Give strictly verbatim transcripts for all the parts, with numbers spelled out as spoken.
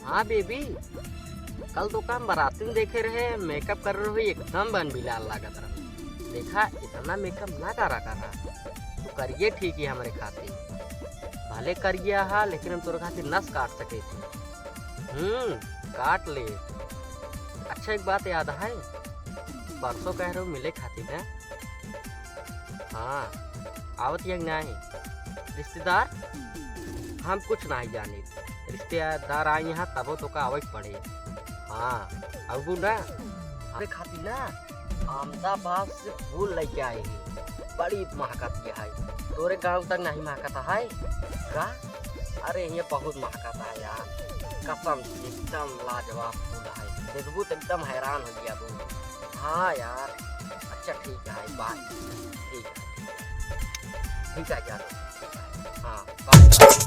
हाँ बेबी, कल तो हम बराती में देखे रहे, मेकअप कर रहे हो, एकदम बन बिलाल लागत रहा। देखा, इतना मेकअप ना करा करा, तू करिए ठीक है हमरे खातिर। भले करिया हा, लेकिन हम तोरे खातिर नस काट सके थे। हम्म, काट ले। अच्छा, एक बात याद है, परसों कह रहे हो मिले खातिर ना? हाँ, आवत यंग नाही। रिश्तेदार, हम कुछ नाही जानी। रिश्तेदार आई यहाँ तबो तो का आवै के पड़े। हाँ, अबू ना, हमरे खातिर ना अहमदाबाद से फूल लेके आए हैं। बड़ी महकत के है। तोरे गाँव तक नहीं महकत है का? अरे, ये बहुत महकत है यार, कसम से एकदम लाजवाब फूल है। देखबू तो एकदम हैरान हो गया बू। हाँ यार, अच्छा ठीक है, बाय। ठीक है, ठीक है यार, ठीक है। हाँ, बाय, बाय।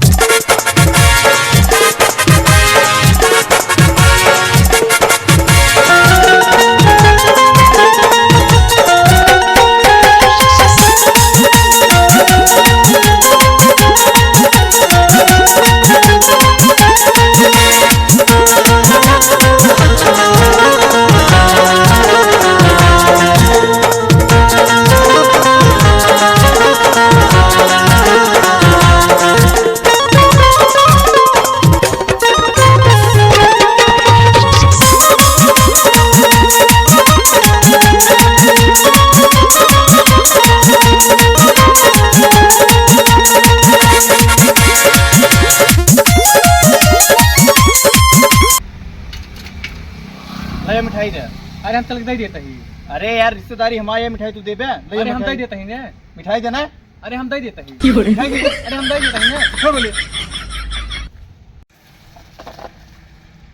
ले मिठाई दे। अरे हम चल के दे देता ही। अरे यार, रिश्तेदारी हमारी है, मिठाई तू देबे? ले अरे हम मिठाई। दे देता ही ने। मिठाई देना है? अरे हम दे देता ही। क्यों रे? मिठाई दे दे। अरे हम दे देता ही ने। छोड़ बोले।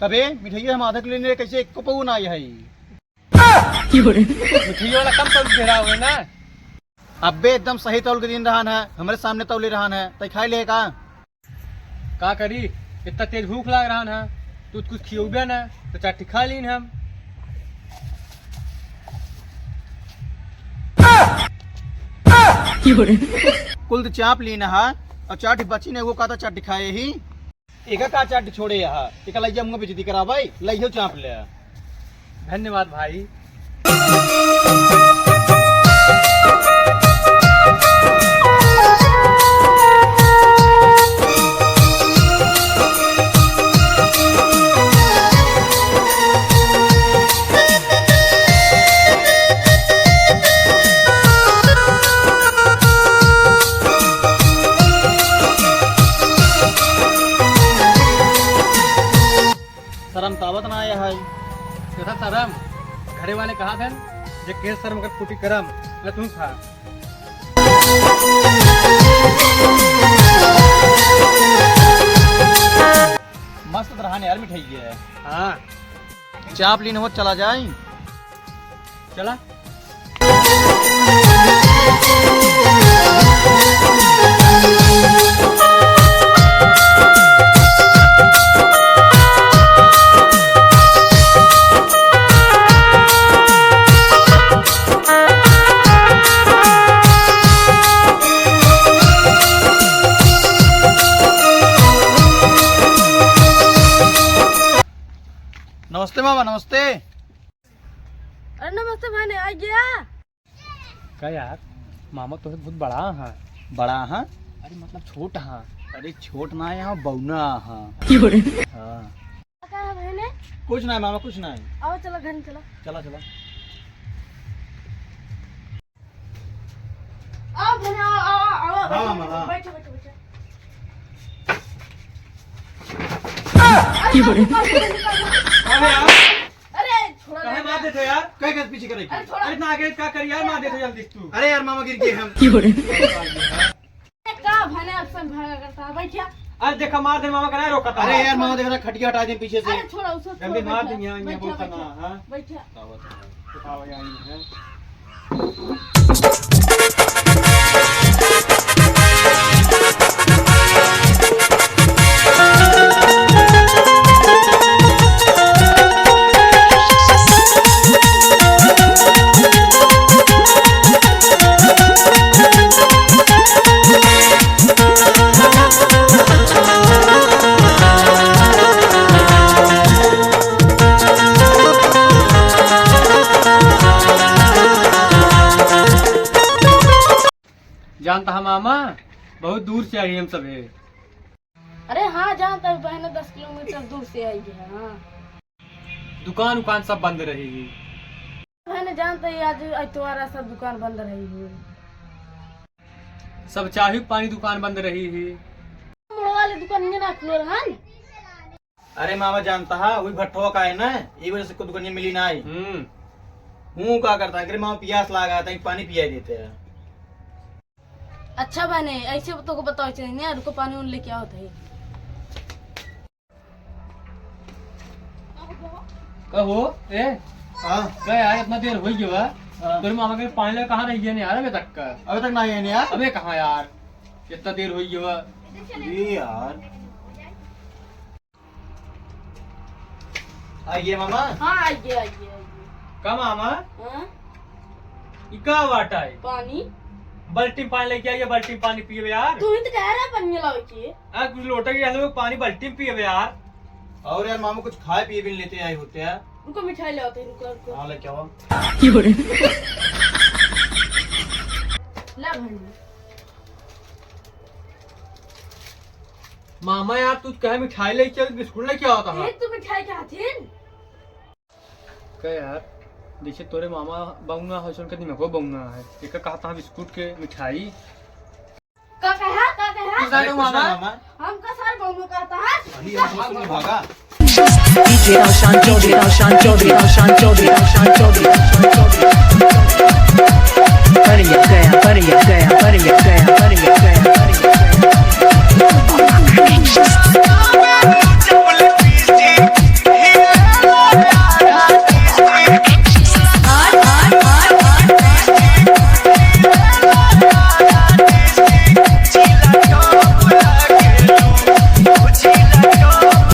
कबे मिठाई हम आधा किलो लेने, कैसे एक को पऊ ना आई है? क्यों रे? मिठाई वाला कम तौल के दे रहा होगा ना? अबे एकदम सही तौल के दिन रहन है, हमरे सामने तौले रहन है, तै खाई ले का? का करी, इतना तेज भूख लाग रहन है, तू कुछ खियौबे ना, तो चार ठी खा लीन हम। कुल तो चाप लीन है, और चार ठी बची ने, वो का तो चार ठी खाए ही। एका का चाट छोड़े यहाँ, एका लइया मुँह बेइज्जती करावे, लइयो चाप ले। धन्यवाद भाई। शर्म तावत ना आया है। कैसा शर्म? घरे वाले कहा थे जे के शर्म कर फूटी करम। ले तू खा। मस्त रहा यार मिठाई है। हाँ। चाप लीन हो चला जाए। चला। नमस्ते मामा, नमस्ते। अरे नमस्ते भाई, आ गया। का यार, मामा तो बहुत बड़ा हाँ। बड़ा हाँ? अरे मतलब छोट हाँ। अरे छोट ना यहाँ, बौना हाँ। क्यों रे? हाँ। का है बहने? कुछ ना है मामा, कुछ ना है। आओ चलो घर में चलो। चला, चला। आओ बहने, आओ, आओ, आओ, हाँ, बैठो, मामा, हाँ। बैठो, बैठो, बैठो। अरे, अरे, अरे, अरे, छोड़ो काहे ना। मार देते हो यार? काहे के पीछे करे? अरे, छोड़ो। अरे, इतना आगे का करी यार, मार देते हो जल्दी तू। अरे यार, मामा गिर गए हम। का भने अब सब भागा करता है, बैठिया। अरे, देखा, मार दे मामा का ना रोका था। अरे यार, मामा देख रहा, खटिया हटा दे पीछे से। अरे, छोड़ो, उसको जल्दी छोड़ो, मार बैठिया। दे, यहाँ, यहाँ बैठिया, बोलता ना, बैठिया, हाँ? बैठिया। बताओ, यहाँ है। मामा, बहुत दूर से आई हम सभे। अरे हाँ, जानत है बहन, दस किलोमीटर दूर से आई है। हाँ। दुकान उकान सब बंद रही ही। बहन, जानत है आज इतवार है, सब दुकान बंद रही ही। सब चाही पानी दुकान बंद रही ही। मोड़ वाले दुकान में ना खुलो रहन। अरे मामा, जानत हा, वही भट्ठवा का है ना, ये वजह से कोई दुकान मिली ना आई। हम्म। हूँ का करता है, अरे मामा पियास लागा था, पानी पिया देते हैं। अच्छा बहने, ऐसे तो को बताओ चाहिए ना, रुको पानी उन लेके आओ थे। कहो, ए? हाँ। का यार, इतना देर हो गया बा? हाँ। तोरे मामा के पानी लेके कहाँ रह गया यार अबे तक का? अबे तक ना आया यार? अबे कहाँ यार? इतना देर हो गया बा? ये यार। आइए मामा। हाँ, आइए, आइए, आइए। का मामा? हाँ? ई का बाटा है? पानी। बाल्टी में पानी लेके आइए, बाल्टी में पानी पिए यार। तू ही तो कह रहा है पानी लावे के। आ, कुछ लोटा के आलू में पानी बाल्टी में पिए यार। और यार मामा कुछ खाए पिए भी नहीं लेते आए होते यार। रुको मिठाई ले आते हैं, रुको, रुको। हाँ, लेके आओ। ला भाई। मामा यार, तू कहे मिठाई लेके चल, बिस्कुट लेके आवत हा। एक तो मिठाई के हाथिन। का यार, जैसे तोरे मामा बउना है, सुन के दिमागो बउना है। एक कहता है बिस्कुट के मिठाई। का कहा, का कहा? तू सारे मामा? मामा। हम का सारे बउना कहता है? अरे, हम तो सुन भागा। DJ Roshan Chaudhary, Roshan Chaudhary, Roshan Chaudhary, Roshan Chaudhary, Roshan Chaudhary। Pariya gaya, pariya gaya, pariya gaya, pariya gaya।